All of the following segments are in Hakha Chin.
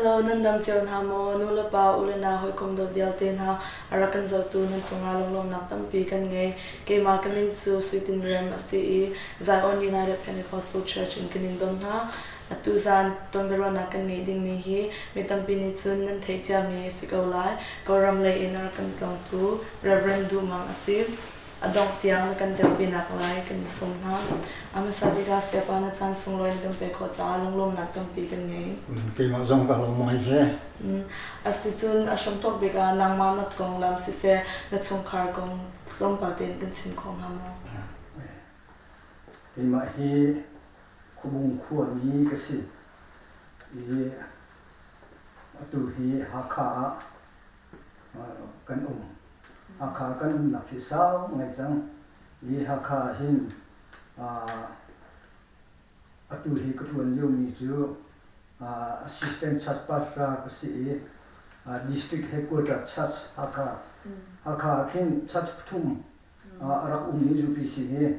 Hello, nan dam cio hna maw? Nu le pa, u le nau, hawikom dawt vialte hna, a rak kan zohtu nan cungah lunglawmhnak tampi kan ngei. Keimah ka min cu Sui Tin Rem a si i Zion United Pentecostal Church in kan in don hna. Atu zan tonbiaruahnak kan ngeih dingmi hi mi tampi nih cun nan theih ciami a si ko lai. Kawlram lei in a rak kan tlawngtu Reverend Duh Mang a si. A dongh tiang na kan telpinak lai kan i sawm hna. A hmasa bik ah Sayapa na caan sunglawi na kan pek khawh caah lunglawmhnak tampi kan ngei. Keimah zong ka lawm ngai ve. Asicun a hramthawk bik ah nangmah na konglam siseh na chungkhar kong tlawmpal tein kan chim kho hnga maw? Keimah hi Khuabung khuami ka si i atu hi Hakha ah kan um. Hakha kan umnak hi sau ngai cang i Hakha ah hin atu hi ka ṭuan liomi cu Assistant Church Pastor ka si i District Headquarter Church Hakha. Hakha ah khin church pathum a rak um i UPC hi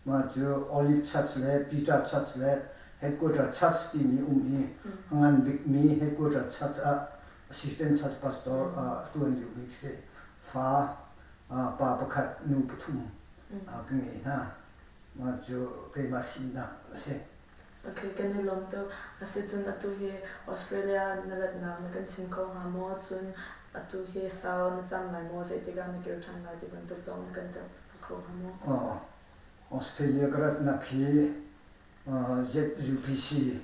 mah cu Olive Church le Peter Church le Headquarter Church timi um i a ngan bikmi Headquarter Church ah Assistant Church Pastor a ṭuan liomi ka si. Fa pa pakhat nu pathum ka ngei hna. Mah cu keimah sinak a si. Okay, kan i lawm tuk. Asicun atu hi Australia na ratnak na kan chim kho hnga maw? Cun atu hi sau na cam lai maw? Zeitik ah na kir ṭhan lai ti bantuk zong na kan telh kho hnga maw? Australia ka ratnak hi ZUPC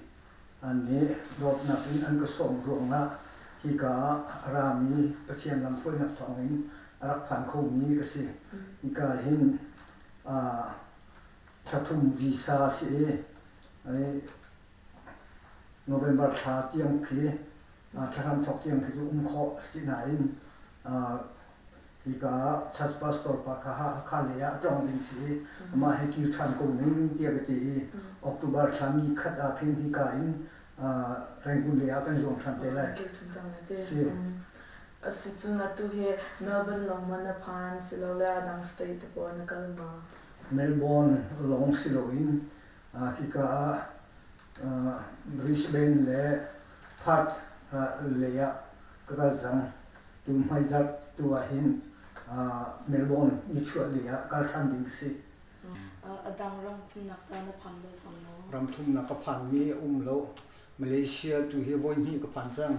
an nih dawtnak in an ka sawm ruangah hika ah a rami Pathian lamhruainak thawngin a rak phan khomi ka si. Hika hin thla thum visa a si i November thla tiang khi thla hramthawk tiang khi cu um khawh a si nain hika ah church pastor pa kha Hakha lei ah a tlawng ding si i amah he kir ṭhan ko ning tiah ka ti i October thla ni khat ah khin hika in Rangoon lei ah kan zuang ṭhan te lai. Si. Asicun atu hi Melbourne lawng maw na phan silole a dang state te pawl na kal ma? Melbourne lawng si loin hika ah Brisbane le Perth lei ah ka kal cang. Tu hmaizarh tu ah hin Melbourne nichuah lei ah kal ṭhan ding ka si. A dang ram thumnak ta na phan bal cang maw? Ram thumnak ka phanmi a um lo. Malaysia tu hi voihnih ka phan cang.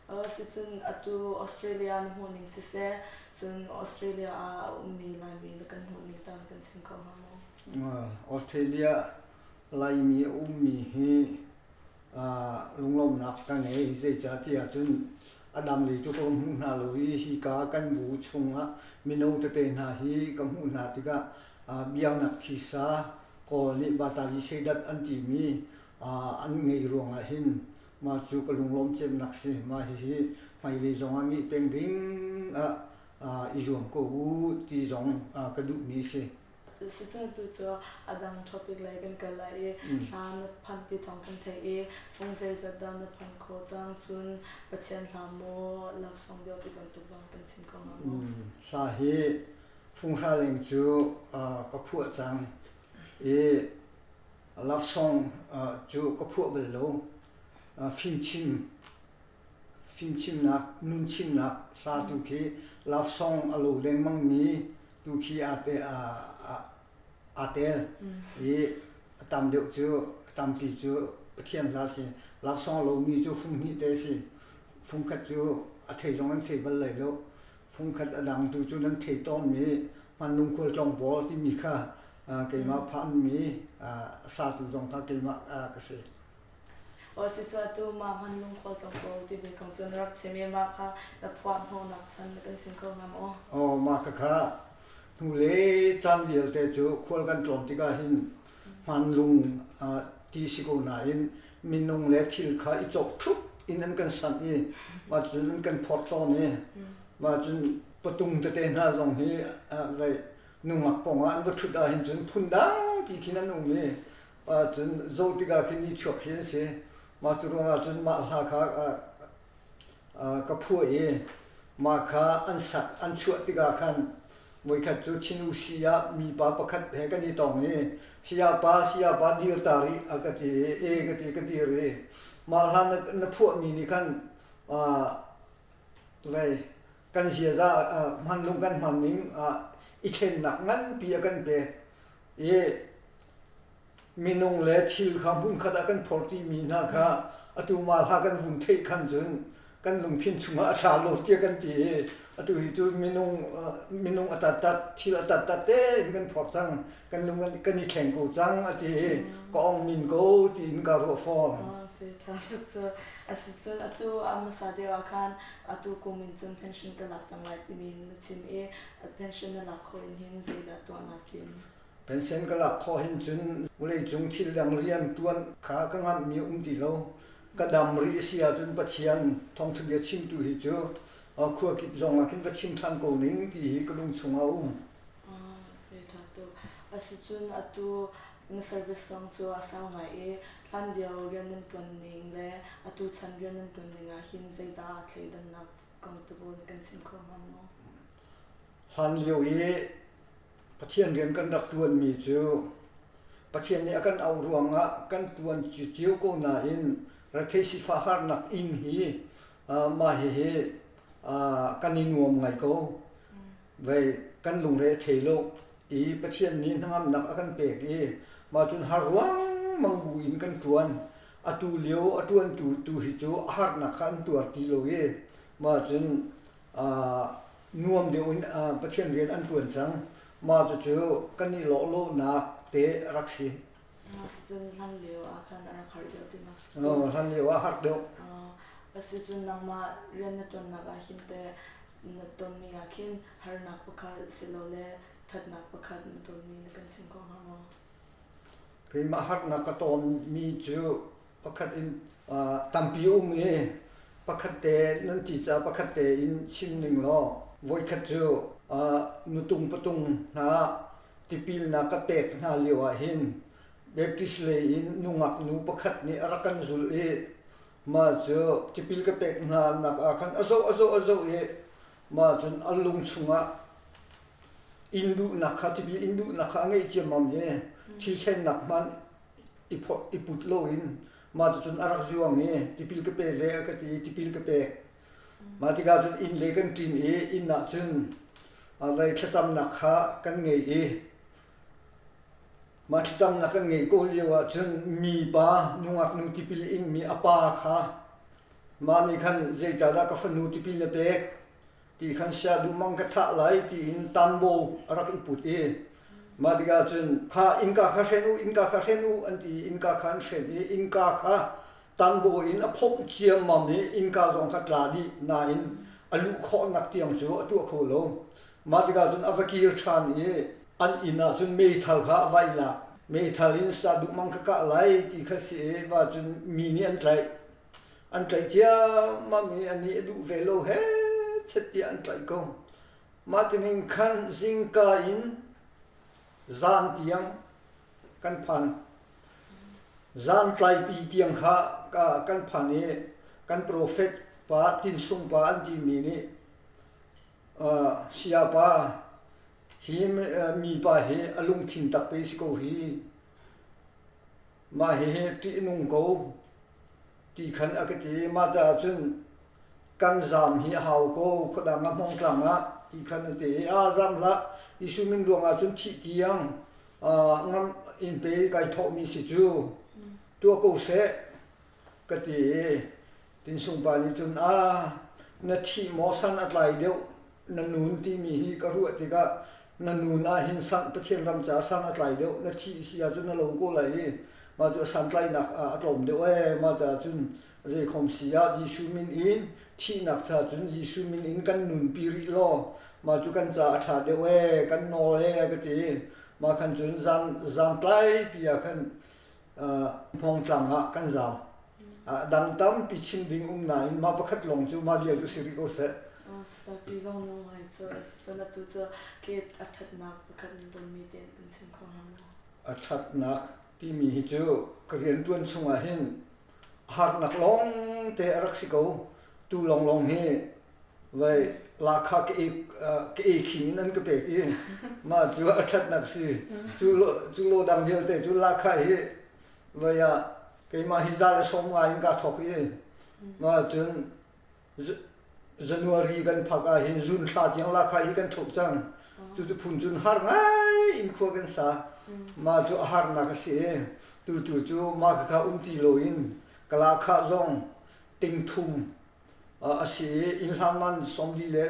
Sicun atu Australia na hmuhning siseh, cun Australia ah a ummi Laimi na kan hmuhning ta na kan chim kho hnga maw? Australia Laimi a ummi hi lunglawmhnak ka ngei. Zeicahtiah cun a dang lei cu ka hmu hna lo i hika kan bu chungah mino tete hna hi ka hmuh hna tikah biaknak thisa Kawl nih Batali Seidat an timi an ngeih ruangah hin Mah cu ka lunglawm cemnak si. Mah hihi hmailei zongah ngeih peng ding ah i zuam ko u ti zong ka duhmi si. Sicun tu cu a dang topic lei kan kal lai i hla na phan ti thawng kan theih i fung zeizat dah na phan khawh cang cun Pathian hla maw love song deuh ti bantuk zong kan chim kho hnga maw? Hla hi fung hra leng cu ka phuah cang i Love song cu ka phuah bal lo. Fimchim fimchimnak nunchimnak hla tu khi love song a lo lengmang mi tu khi aa te aa tel i a tam deuh cu a tampi cu Pathian hla si. Love song a lomi cu fung hnih te si. Fung khat cu a thei zong an thei bal lai lo. Fung khat a dang tu cu nan thei tawnmi hmanlung khualtlawng pawl timi kha keimah phanmi a satu zong kha keimah ka si. Aw si cu atu mah hmanlung khualtlawng pawl timi kong cu na rak chim i mah kha na phuah hnawhnak chan na kan chim kho hnga maw? Aw mah khakha hnule caan vialte cu khual kan tlawm tikah hin hmanlung ti si ko nain minung le thil kha i cawk ṭhup in an kan sanh i mah cun an kan phorh tawn i mah cun patung tete hna zong hi vei nungak kong ah an va ṭhut ahhin cun phundang ti khin an um i cun zoh tikah khin ni chuak khi an si. Mah cu ruangah cun mah hla kha ka phuah i mah kha an sak an chuah tikah khan voikhat cu Chin-U-Si ah mipa pakhat he kan i tong i sayapa sayapa dir ta rih a ka ti i e ka ti ka dir i. Mah hla na phuahmi nih khan vei kan ziaza hmanlung kan hman ning i thlennak nganpi a kan pek i minung le thil kha hmunkhat ah kan phor timi hna kha atu mah hla kan vun theih khan cun kan lungthin chungah a ṭha lo tiah kan ti i atu hi cu minung minung a tattat thil a tattat tein kan phor cang kan lung kan i thleng ko cang a ti i ka ong min ko tiin ka ruah fawn. Si ṭha tuk cu. Asicun atu a hmasa deuh ah khan atu kum in cun pension ka lak cang lai timi na chim i pension na lak khawh in hin zeidah tuah naa tim? Pension ka lak khawh hin cun vawleicung thil dang rian ṭuan kha ka ngamhmi a um ti lo. Ka dam rih a si ahcun Pathian thawngṭha bia chimtu hi cu khua kip zong ah khin va chim ṭhan ko ning ti hi ka lung chungah a um. Ṭha tuk. Asicun atu na service zong cu a sau ngai i hlan lio rian nan ṭuan ning le atu chan rian nan ṭuan ning ah hin zeidah aa thleidannak kong tebu na kan chim kho hnga maw? Hlan lio i Pathian rian kan rak ṭuanmi cu Pathian nih a kan auh ruangah kan ṭuan cio ko nain rethei sifah harnak inn hi mah hihi kan i nuam ngai ko. Vei kan lungre a thei lo i Pathian nih hnangamnak a kan pek i mah cun har ruangmang bu in kan ṭuan. Atu lio a ṭuantu tu hi cu a harnak kha an tuar ti lo i mah cun nuam deuh in Pathian rian an ṭuan cang. Mah cucu kan i lawhlawhnak te a rak si. Asicun hlan lio ah khan a rak har deuh tinak si. Hlan lio ah har deuh. Asicun nangmah rian na ṭuannak ah hin teh na tonmi ah khin harnak pakhat silole ṭhatnak pakhat na tonmi na kan chim kho hnga maw? Keimah harnak ka tonmi cu pakhat in tampi um i pakhat te nan ti caah pakhat te in chim ning law voikhat cu nutung patung hna tipilnak ka pek hna lio ah hin Baptist lei in nungak nu pakhat nih a rak kan zulh i mah cu tipil ka pek hna nak ah khan a zoh a zoh a zoh i mah cun a lung chungah inn duhnak kha tipil inn duhnak kha a ngeih ciammam i thil thlennak hmanh i phorh i put loin mah cucun a rak zuang i tipil ka pe ve a ka ti i tipil ka pek. Mah tikah cun inn le kan ṭin i inn ah cun vei thlacamnak kha kan ngei i mah thlacamnak kan ngei ko lio ah cun mipa nungak nu tipil ingmi a pa kha mah nih khan zeicahdah ka fanu tipil na pek ti khan sia duhmang ka thah lai tiin tanbo a rak i put i mah tikah cun kha innka kha hren u innka kha hren u an ti i innka kha an hren i innka kha tanbo in a phomh ciammam i innka zong kha tla dih nain a luh khawhnak tiang cu a tuah kho lo mah tikah cun a va kir ṭhan i an inn ah cun meithal kha a vai lak meithal in sa duhmang kha kah lai ti kha si i va cun mi nih an tlaih An tlaih ciammam i anih a duh ve lo hechet tiah an tlaih ko. Mah tining khan zingka in zan tiang kan phan. Zan tlaipi tiang kha kan phan i kan profet pa Tinsung pa an timi nih sayapa hi mipa hi a lungthin tak pe si ko hi Mah hihi ṭihnung ko ti khan a ka ti. Mah caah cun kan zaam hi a hau ko khuadang ah hmawngtlang ah ti khan a ti i aa zaam hlah Jesuh min ruangah cun thih tiang ngam in pe kai thawhmi si cu tuah ko seh ka ti i Tinsung pa nih cun a na thih maw san a tlai deuh na nun timi hi ka ruah tikah na nun ah hin san Pathian ram caah san a tlai deuh na thih si ahcun na lo ko lai i mah cu a santlainak a tlawm deuh ee mah caah cun zeikhom si ah Jesuh min in thihnak cha cun Jesuh min in kan nunpi rih law mah cu kan caah a ṭha deuh ee kan nawl ee ka ti mah khan cun zan zan tlaipi ah khan Hmawngtlang ah kan zaam. Dang tampi chim ding um nain mah pakhat lawng cu mah vial cu si rih ko seh. Party zong no ngai cu cun atu cu ke a ṭhatnak pakhat na tonmi te kan chim kho hnga maw? A ṭhatnak timi hi cu ka rianṭuan chungah hin harnak lawng te a rak si ko. Tu lawnglawng hi vai lahkhah ka e ka e khing in an ka pek i mah cu a ṭhatnak si. Cu lo cu lo dang vialte cu lahkhah hi vai ah Keimah hi za le 50 in kaa thawk i mah cun January kan phak ah hin June thla tiang lahkhah hi kan ṭhoh cang. Cucu phun cun har ngai in khua kan sa. Mah cu a harnak a si i tutu cu mah khakha um ti loin ka lahkhah zong ting thum a si i inn hlan man 40 le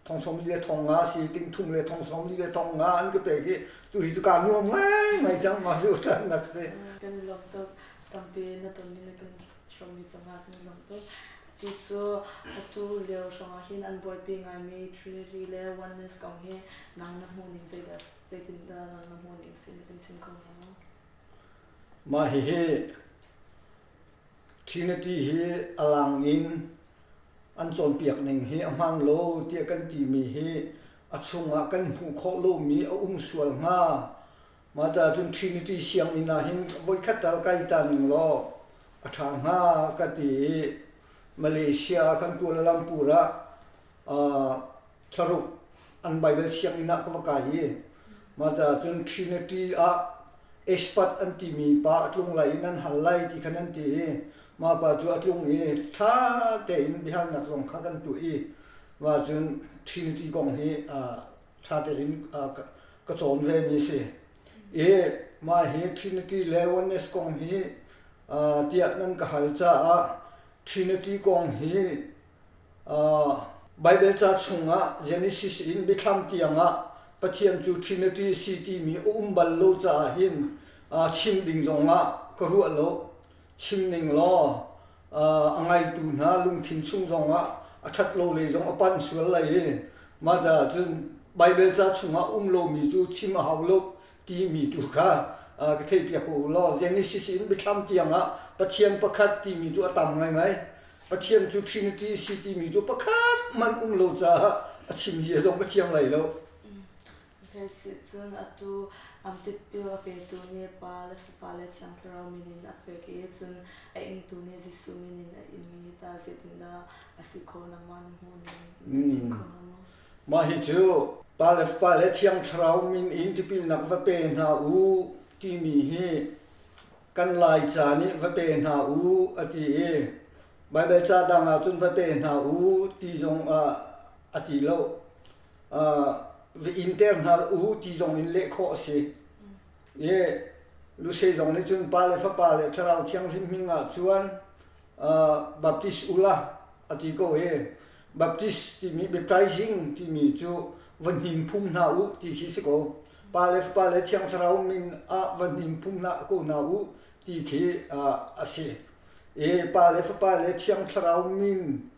thong 40 le thong nga si ting thum le thong 40 le thong nga an ka pek i tu hi cu kaa nuam ngaingai cang mah cu ṭannak si. Kan i lawm tuk. Tampi na tonmi na kan hrawmmi cungah kan i lawm tuk. Atu cu atu lio hrawngah hin an buaipi ngaimi Trinity le Oneness kong hi nang na hmuhning zeidah zeitindah nang na hmuhning si na kan chim kho hnga maw? Mah hihi Trinity hi a lang in an cawnpiak ning hi a hmaan lo tiah kan timi hi a chungah kan hmuh khawh lomi a um sual hnga. Mah cun Trinity sianginn ah hin voikhat tal kai ta ning law a ṭha hnga ka ti i Malaysia kan Kuala Lumpur ah thlaruk an Baibal sianginn ah ka va kai i mah cun Trinity ah expert an timi pa a tlung lai i nan hal lai ti kha nan ti i mah pa cu a tlung i ṭha tein biahalnak zong kha kan tuah i mah cun Trinity kong hi ṭha tein ka cawn vemi a si. I mah hi Trinity le Oneness kong hi tiah nan ka hal caah Trinity kong hi Baibal ca chungah Genesis in Biathlam tiangah Pathian cu Trinity si timi a um bal lo caah hin chim ding zongah ka ruah lo. Chim ning law a ngaitu hna lungthin chung zongah a ṭhat lo lei zong a panh sual lai i mah caah cun Baibal ca chungah um lomi cu chim a hau lo timi tu kha ka theihpiak ko u law Genesis in Biathlam tiangah Pathian pakhat timi cu a tam ngaingai. Pathian cu Trinity si timi cu pakhat man um lo caah a chim zia zong ka thiam lai lo. Okay, cun atu am tipil a petu nih Pa le Fapa le Thiang Thlarau min in a pek i cun a ingtu nih Jesuh min in a inmi hi tah zeitindah a si kho nangmah na hmuh ning na chim kho hnga maw? Mah hi cu Pa le Fapa le Thiang Thlarau min in tipilnak va pe hna u timi hi kan Laica nih va pe hna u a ti i Baibal ca dang ah cun va pe hna u ti zong ah a ti lo. Va inter hna u ti zong in leh khawh a si. I Lusei zong nih cun Pa le Fapa le Thlarau Thianghlim hming ah cun Baptist ula a ti ko i Baptist timi baptizing timi cu va hnim phum hna u ti khi si ko. Pa le Fapa le Thiang Thlarau min ah va hnim phum hna ko hna u ti khi a si. I Pa le Fapa le Thiang Thlarau min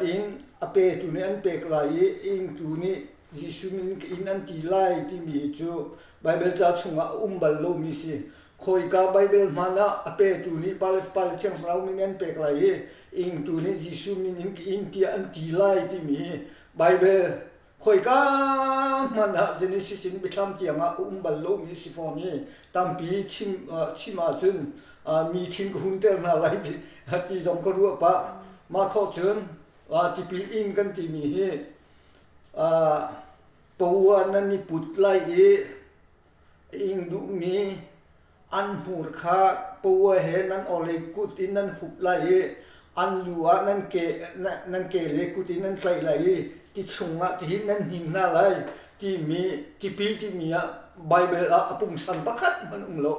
in a petu nih an pek lai i ingtu nih Jesuh min in an ti lai timi cu Baibal ca chungah a um bal lomi si. Khawika Baibal hmanh ah a petu nih Pa le Fapa le Thiang Thlarau min an pek lai i ingtu nih Jesuh min in ka in tiah an ti lai timi hi Baibal khawika hmanh ah Genesis in Biathlam tiang ah a um bal lomi si fawn i tampi chim chim ahcun mi thin ka hunter hna lai ti, ti zong ka ruah pah. Mah khawh cun tipil in kan timi hi paua nan i put lai i ing duhmi an hmur kha paua he nan awlei kut in nan hup lai i an lu ah nan ke nan ke le kut in nan tlaih lai i ti chungah tihin nan hnim hna lai timi tipil timi ah Baibal ah a pungsan pakhat hmanh um lo.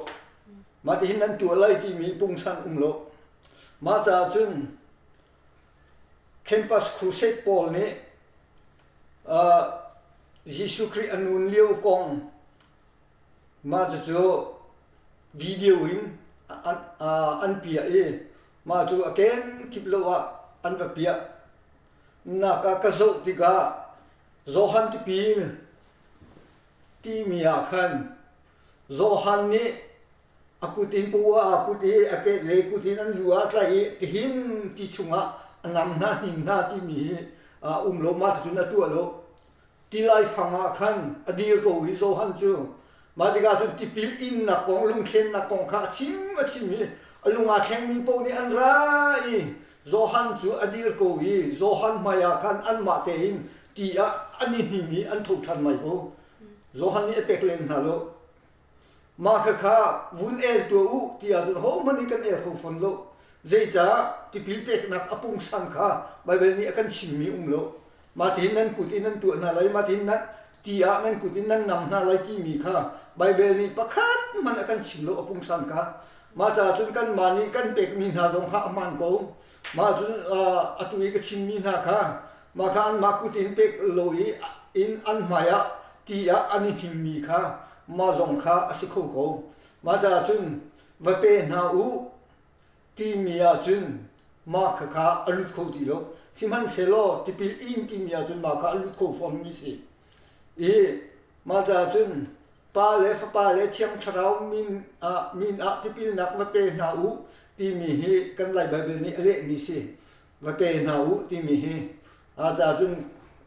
Mah tihin nan tuah lai timi pungsan um lo. Mah caah cun Campus Crusade pawl nih Jesuh Khrih a nun lio kong mah cucu video in an piah i mah cu a kenkip lo ah an va piah. Nak ah ka zoh tikah Johan tipil timi ah khan Johan nih a kut in paua aa put i a kehlei kut in an lu ah tlaih i tihin ti chungah a nam hna hnim hna timi hi a um lo mah ticun a tuah lo tilai fang ah khan a dir ko hi Johan cu mah tikah cun tipil innak kong lungthlennak kong kha a chim a chim i a lung aa thlengmi paoh nih an ra i Johan cu a dir ko i Johan hmai ah khan anmah tein ti ah an i hnim i an tho ṭhan mai ko Johan nih a pek len hna lo. Mah khakha vun el tuah u ti ahcun hohmanh nih kan el kho fawn lo. Zeicah tipil peknak a pungsan kha Baibal nih a kan chimmi um lo. Mah tihin nan kut in nan tuah hna lai, mah tihin nan ti ah nan kut in nan nam hna lai timi kha Baibal nih pakhat hmanh a kan chim lo a pungsan kha. Mah caah cun kanmah nih kan pekmi hna zong kha a hmaan ko. Mah cun atu i ka chimmi hna kha mah kha anmah kut in pek lo i in an hmai ah ti ah an i thimmi kha mah zong kha a si kho ko. Mah caah cun va pe hna u timi ahcun mah khakha a lut kho ti lo. Sihmanhsehlaw tipil in timi ahcun mah kha a lut kho fawnmi si. I mah caah cun Pa le Fapa le Thiang Thlarau min ah, min ah tipilnak va pe hna u timi hi kan Lai Baibal nih a lehmi si. Va pe hna u timi hi. A caah cun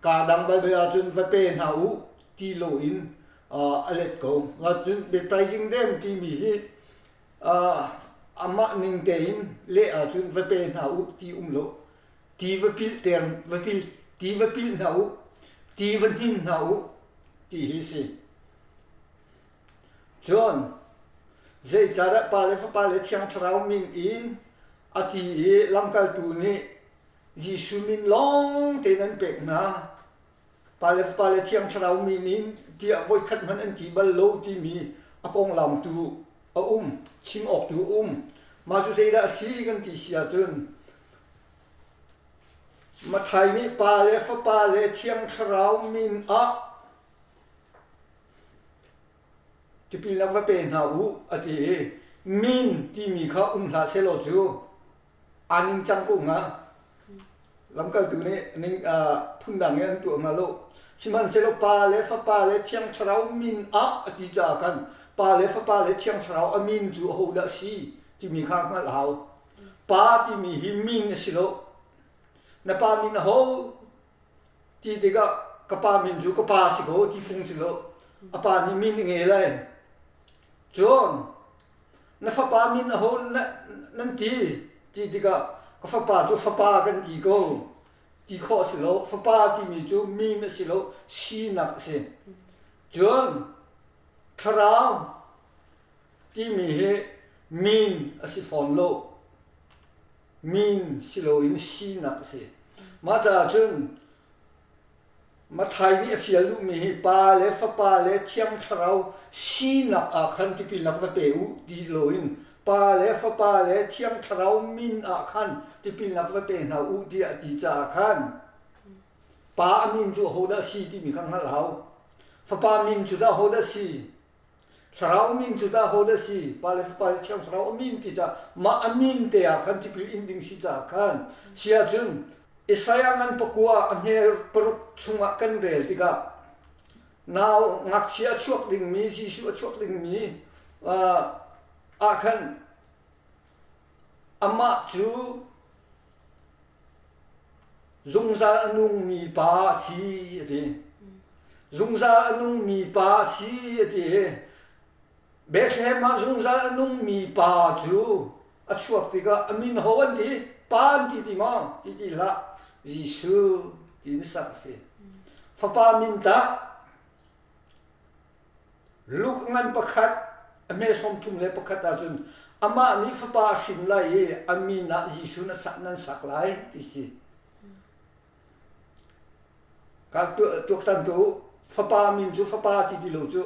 kaa dang Baibal ahcun va pe hna u ti loin a let ko. Cun baptizing them timi hi amah ning tein leh ahcun va pe hna u ti um lo. Ti va pilh va pil ti va pilh hna u, ti va hnin hna u ti hi si. Cun zeicahdah Pa le Fapa le Thiang Thlarau min in a ti i lamkaltu nih Jesuh min lawng tein an pek hna. Pa le Fapa le Thiang Thlarau min in tiah voikhat hmanh an ti bal lo timi a konglam tu a um, chim awk tu a um. Mah cu zeidah a si kan ti si ahcun Matthai nih Pa le Fapa le Thiang Thlarau min ah tipilnak va pe hna u a ti i min timi kha um hlah sehlaw cu aa ningcang ko hnga. Lamkaltu nih ning phundang in an tuah hnga lo. Sihmanhsehlaw Pa le Fapa le Thiang Thlarau min ah a ti caah khan Pa le Fapa le Thiang Thlarau a min cu ahodah a si timi kha hngalh a hau. Pa timi hi min a si lo. Na pa min aho ti tikah ka pa min cu ka pa si ko ti phung si lo. A pa nih min a ngei lai. Cun na fapa min aho nan ti ti tikah ka fapa cu fapa kan ti ko ti khawh a si lo. Fapa timi cu min a si lo, sinak a si. Cun thlarau timi hi min a si fawn lo. Min si loin sinak a si. Mah caah cun Matthai nih a fial duhmi hi Pa le Fapa le Thiang Thlarau sinak ah khan tipilnak va pe u ti loin Pa le Fapa le Thiang Thlarau min ah khan tipilnak va pe hna u tiah a ti caah khan Pa a min cu ahodah a si timi kha hngalh hau. Fapa min cu dah ahodah a si? Thlarau min cu dah ho dah si? Pa le Fapa le Thiang Thlarau a min ti caah mah a min te ah khan tipil in ding si caah khan si ahcun Isaiah ngan pakua a hmel paruk chungah kan rel tikah nau ngakchia a chuak dingmi Jesuh a chuak dingmi ah khan amah cu Zungzal a nungmi pa a si a ti. Zungzal a nungmi pa a si a ti. Bethlehem ah zungzal a nungmi pa cu a chuak tikah a min ho an ti? Pa an ti ti maw? Ti ti hlah. Jesuh ti sak a si. Fapa min tah Luke ngan pakhat a hme 31 ahcun amah nih fapa a hrin lai i a min ah Jesuh na sak nan sak lai ti si. Ka tuaktan tu fapa min cu fapa ti ti lo cu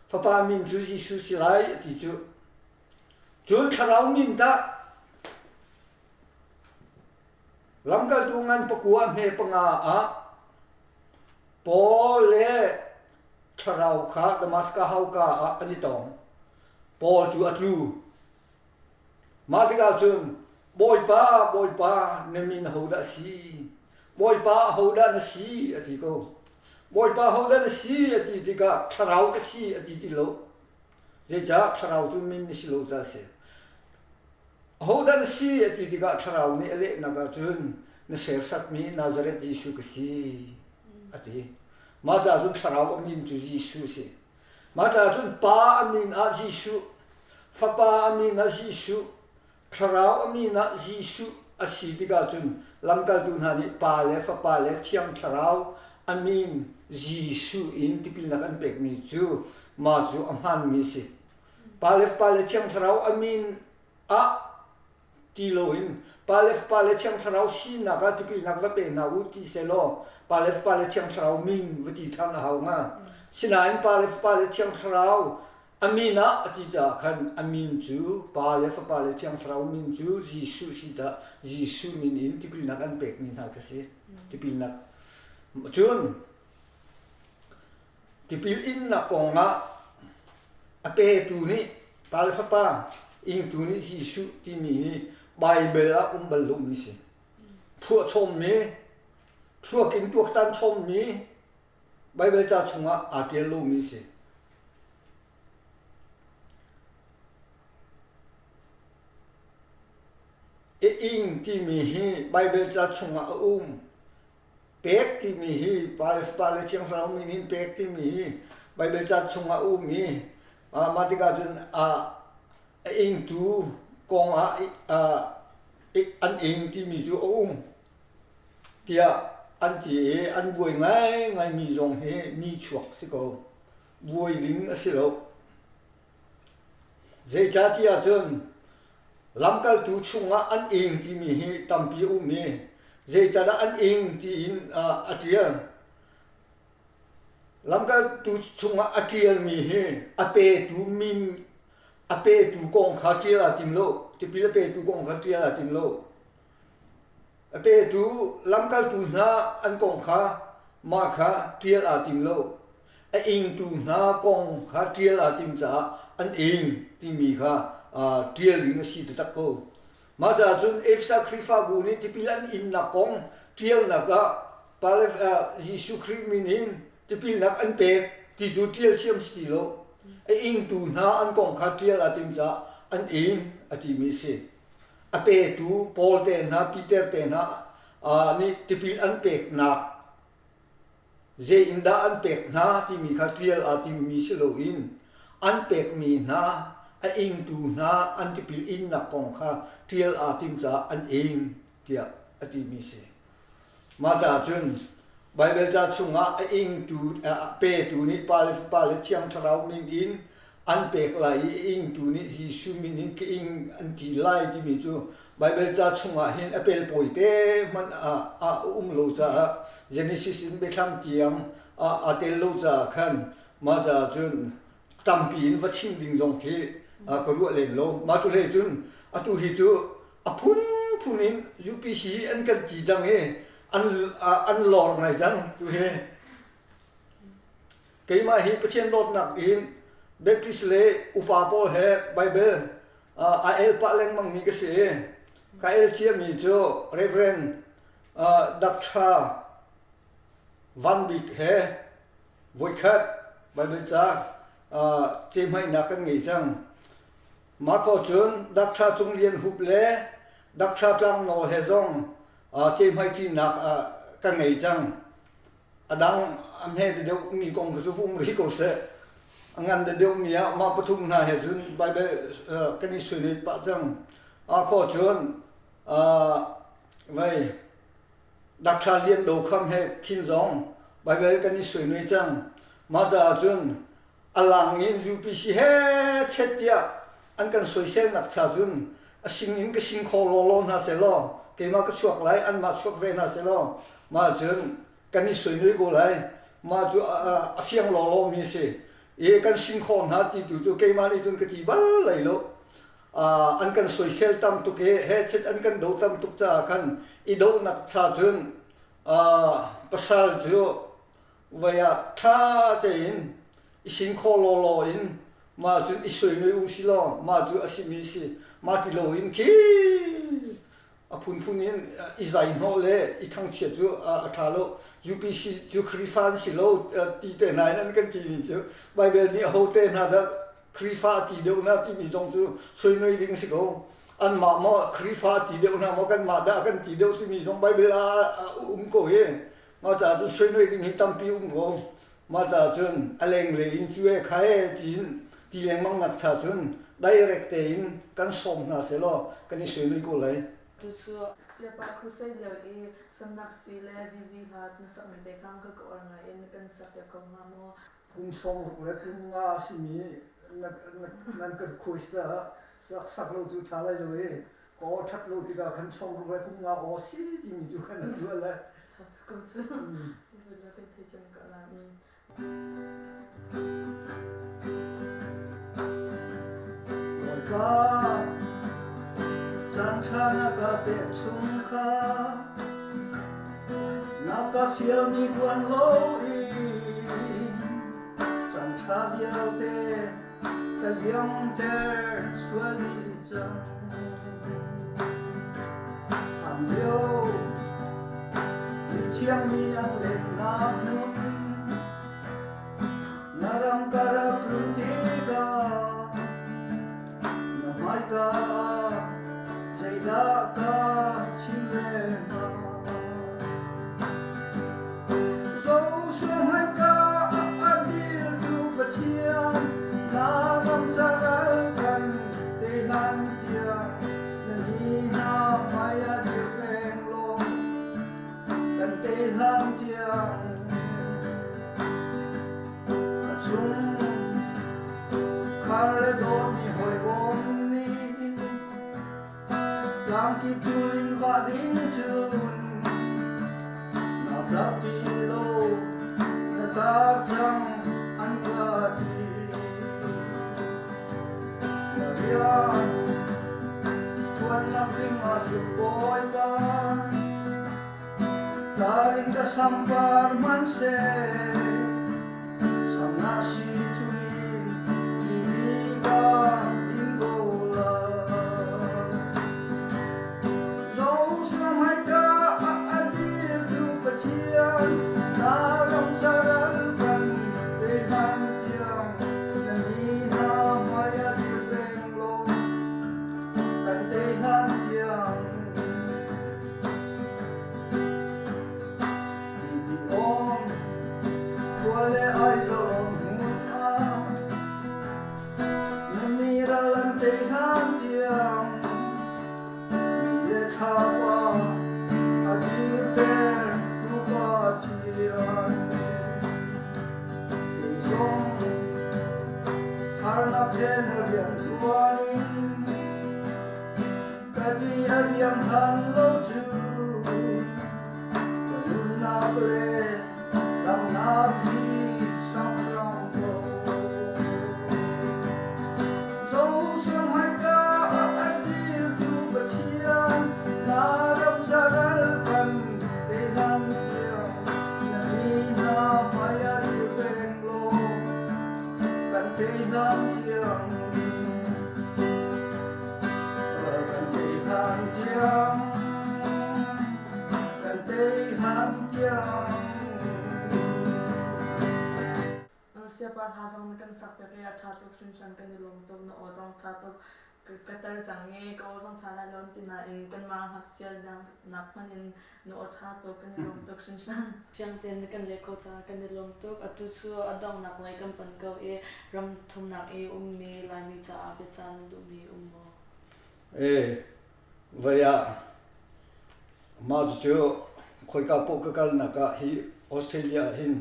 fapa min cu Jesuh si lai ti cu. Cun thlarau min tah lamkaltu ngan pakua hme panga ah Paul le thlarau kha Damaskas hauka ah an i tong. Paul cu a tlu. Mah tikah cun Bawipa, Bawipa, na min ahodah a si? Bawipa, ahodah na si? a ti ko. Bawipa, ahodah na si? a ti tikah thlarau ka si a ti ti lo. Zeicah thlarau cu min na si lo caah a si. Ahodah na si a ti tikah thlarau nih a lehnak ahcun na sersatmi Nazareth Jesuh ka si a ti. Mah caah cun thlarau a min cu Jesuh a si. Mah caah cun Pa a min ah Jesuh, Fapa a min ah Jesuh, Thlarau a min ah Jesuh a si tikah cun lamkaltu hna nih Pa le Fapa le Thiang Thlarau a min Jesuh in tipilnak an pekmi cu mah cu a hmaanmi a si. Pa le Fapa le Thiang Thlarau a min ah ti loin Pa le Fapa le Thiang Thlarau sinak ah tipilnak va pe hna u ti sehlaw Pa le Fapa le Thiang Thlarau min va ti ṭhan a hau hnga. Sinain Pa le Fapa le Thiang Thlarau a min ah a ti caah khan a min cu Pa le Fapa le Thiang Thlarau min cu Jesuh si caah Jesuh min in tipilnak an pekmi hna kha si. Tipilnak. Cun Tipil innak kongah a petu nih Pa le Fapa, ingtu nih Jesuh timi hi Baibal ah um bal lomi si. Phuah chommi, thluak in tuaktan chommi Baibal ca chungah aa ṭial lomi si. I ing timi hi Baibal ca chungah a um. Pek timi hi Pa le Fapa le Thiang Thlarau min in pek timi hi Baibal ca chungah a um i mah tikah cun a ingtu kong ah an ing timi cu a um tiah an ti i an buai ngaingaimi zong hi mi chuak si ko. Buai ding a si lo. Zeicahtiah cun lamkaltu chungah an ing timi hi tampi a um i zeicahdah an ing tiin a ṭial. Lamkaltu chungah a ṭialmi hi a petu min a petu kong kha ṭial aa tim lo. Tipil a petu kong kha ṭial aa tim lo. A petu lamkaltu hna an kong kha mah kha ṭial aa tim lo. A ingtu hna kong kha ṭial aa tim caah an ing timi kha ṭial ding a si taktak ko. Mah caah cun Efesa Khrihfabu nih tipil an innak kong ṭialnak ah Jesuh Khrih min in tipilnak an pek ti cu ṭial thiam si ti lo. A ingtu hna an kong kha ṭial aa tim caah an ing a timi a si. A petu Paul te hna, Peter te hna nih tipil an peknak zei in dah an pek hna timi kha ṭial aa timmi si loin an pekmi hna a ingtu hna an tipil innak kong kha ṭial aa tim caah an ing tiah a timi si. Mah caah cun Baibal ca chungah a ingtu a petu nih Pa le Fapa le Thiang Thlarau min in an pek lai i a ingtu nih Jesuh min in ka ing an ti lai timi cu Baibal ca chungah hin a pelpawi te hmanh ah a um lo caah Genesis in Biathlam tiang aa tel lo caah khan mah caah cun tampi in va chim ding zong khi ka ruah lem lo. Mah cu hlei cun atu hi cu a phunphun in UPC an kan ti cang i an an lor ngai cang tu hi. Keimah hi Pathian dawtnak in Baptist le upa pawl he Bible a el pah lengmang mi ka si i ka el ciami cu Reverend Dr. Van Bik he voikhat Bible ca cehmainak kan ngei cang. Mah ko cun Dr. Cung Lian Hup le Dr. Tlang Nawl he zong cehmaiṭinak ka ngei cang. A dang a hme deuhmi kong kha cu um rih ko seh. A ngan deuhmi ah mah pathum hna he cun Bible kan i suinit pah cang. A kho cun vei Dr. Lian Do Kham he khin zong Bible kan i suinui cang. Mah caah cun a lang in UPC he chet tiah an kan soiselnak cha cun a sing in ka sing kho lawlaw hna selaw keimah ka chuak lai anmah chuak ve hna selaw mah cun kan i soinui ko lai mah cu a fiang lawlaw mi si i kan sing kho hna ti tu cu keimah nih cun ka ti bal lai lo an kan soisel tam tuk i he chet an kan do tam tuk caah khan i dohnak cha cun pasal cu Voi ah ṭha tein i sin khawh lawlaw in mah cun i soinoi u si law mah cu a simi si mah ti loin khi a phunphun in i zai hnawh le i thangchiat cu a ṭha lo. UPC cu Khrihfa an si lo ti te hna in an kan timi cu Baibal nih aho te hna dah Khrihfa a ti deuh hna timi zong cu soinoi ding si ko. Anmah maw Khrihfa a ti deuh hna maw kanmah dah kan ti deuh timi zong Baibal ah a um ko hi. Mah caah cun soinoi ding hi tampi um ko. Mah caah cun a lenglei in cu e kha e tiin ti lengmang nak cha cun direct tein kan sawm hna selaw kan i soinoi ko lai. Tu cu Siapa Crusade lio i Samnak si le VV hla na sakmi te kha ka uar ngai in na kan sak piak ko hnga maw? Kum 60 le kum nga a simi Nan ka quiz caah sak lo cu ṭha lai lo i ka aw ṭhat lo tikah khan sawmruk le kum nga aw si timi tu khan an ruah le. Ko cu. Kan thei cem ko la. Bawipa, caan ṭha na ka pek chung kha na ka fialmi ṭuan loin caan ṭha vialte ka liamter sual dih cang. Hlan lio mithiangmi an lennak hmun na ram ka rak tlun tikah na hmaika ah zeidah ka chim le hnga? Joshua hmaika ah a dirtu Pathian na ram caral kan te hlan tiang na ni hna hmai ah dir peng law kan te hlan tiang ka chung khar le dawtmi hawikom nih Tlangkip cul in vah ding cun na tlak ti lo na tar cang an ka ti. Na rian ṭuannak ding ah cun Bawipa tar in ka sampar hmanhseh Sangah si thuin timi ka in ko lai. Zosuam hai ka a dirtu Pathian na ram caral kan pe hlan tiang na mi hna hmai ah dir peng law kan te hlan tiang. Gibeon khua le Aizawl hmun ah na mi ral an tei hlan tiang ni le thlapa a dirter tu Pathian. Kei zong harnak he na rian ṭuan in ka di a riam hlan lo cu Ka nunnak le damnak hi sangkang ko. Zosuam hmaika ah a dirtu Pathian, na ram zaral kan te hlan tiang na mi hna hmai ah dir peng law kan te hlan tiang kan te hlan tiang Kan tei hlan tiang. Siapa hla zong na kan sak piak i a ṭha tuk hringhran kan i lawm tuk na aw zong ṭha tuk ka tar cang i ka aw zong ṭha lai lo ti nain kanmah ngakchia nak hmanh in na aw ṭha tuk kan i lawm tuk hringhran. Fiang tein na kan leh khawh caah kan i lawm tuk. Atu cu a donghnak lei kan pan ko i ram thumnak i ummi Laimi caah biacah na duhmi um maw? Ee, voi ah Mah cucu khoika paoh ka kalnak ah hi Australia ah hin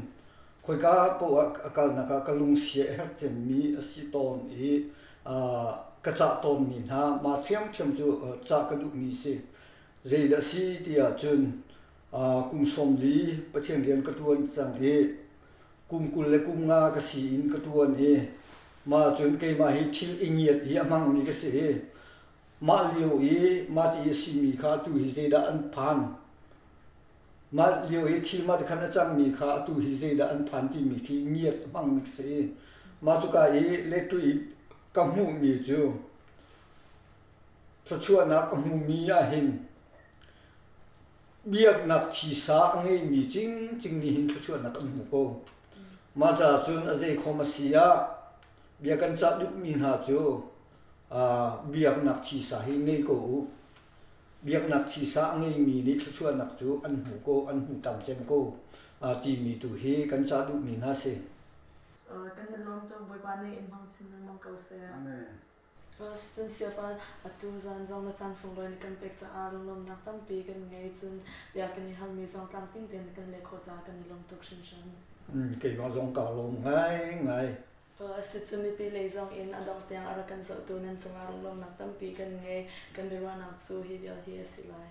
khoika paoh ah a kalnak ah ka lungsia a herh cemmi a si tawn i ka cah tawnmi hna mah ṭhiamṭhiam cu cah ka duhmi si. Zeidah a si ti ahcun kum 40 Pathian rian ka ṭuan cang i kum 20 le kum nga ka si in ka ṭuan i mah cun keimah hi thil i ngiat hi a hmangmi ka si i Mah lio i mahti a simi kha atu hi zeidah an phan? Mah lio i thil mah ti khan a cangmi kha atu hi zeidah an phan timi khi ngiat a hmangmi ka si. Mah cuka i lettu i ka hmuhmi cu thluachuahnak a hmumi ahhin biaknak thisa a ngeimi cingcing nih hin thluachuahnak an hmu ko. Mah caah cun a zeikhom a si ah bia kan cah duhmi hna cu biaknak thisa hi ngei ko u. Biaknak thisa a ngeimi nih thluachuahnak cu an hmu ko, an hmu tam cem ko timi tu hi kan cah duhmi hna si. Kan i lawm tuk Bawipa nih in hmang chin lengmang ko seh. Amen. Cun siapa atu zan zong na caan sunglawi na kan pek caah lunglawmhnak tampi kan ngei cun bia kan i halmi zong tlamtling tein na kan leh khawh caah kan i lawm tuk hringhran. Keimah zong kaa lawm ngaingai. A si cu mipi lei zong in a dongh tiang a rak kan zohtu nan cungah lunglawmhnak tampi kan ngei. Kan biaruahnak cu hi vial hi a si lai.